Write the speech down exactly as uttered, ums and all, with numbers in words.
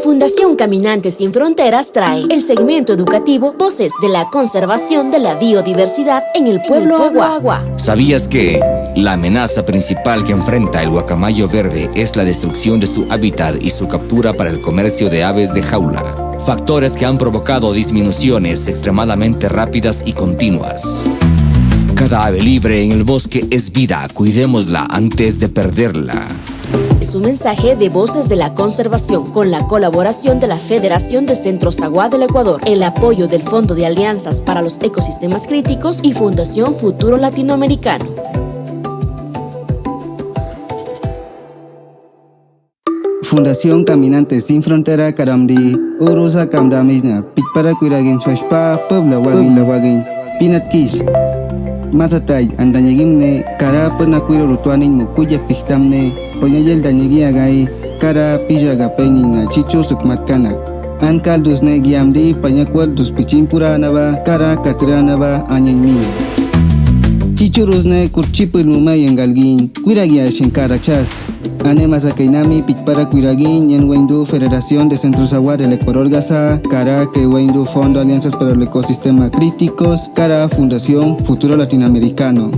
Fundación Caminantes Sin Fronteras trae el segmento educativo Voces de la Conservación de la Biodiversidad en el Pueblo Aguagua. ¿Sabías que la amenaza principal que enfrenta el guacamayo verde es la destrucción de su hábitat y su captura para el comercio de aves de jaula? Factores que han provocado disminuciones extremadamente rápidas y continuas. Cada ave libre en el bosque es vida, cuidémosla antes de perderla. Es un mensaje de Voces de la Conservación, con la colaboración de la Federación de Centros Aguá del Ecuador, el apoyo del Fondo de Alianzas para los Ecosistemas Críticos y Fundación Futuro Latinoamericano. Fundación Caminantes Sin Frontera karam di, urusa kamdamisna, pichpara kwiragin swashpa, pueblo wagin, wagin, pinatkish. Masatay, antañegimne, kara puna kwiro rutwanin mo kuya pichtamne, poñayel tañegi agai, kara pija ga penin na chichu sukmatkana. An kaldusne giamdi, pañakwal dus pichin purana ba, kara katrana ba, añen mi. Chichurusne kurchipul muma yengalgin, kwiragia shin kara chas. Ane masakeinami pichpara kwiragin, yen wendu Federación de Centros Aguá del Ecuador gasa, kara ke wendu Fondo Alianzas para el Ecosistema Críticos, kara Fundación Futuro Latinoamericano.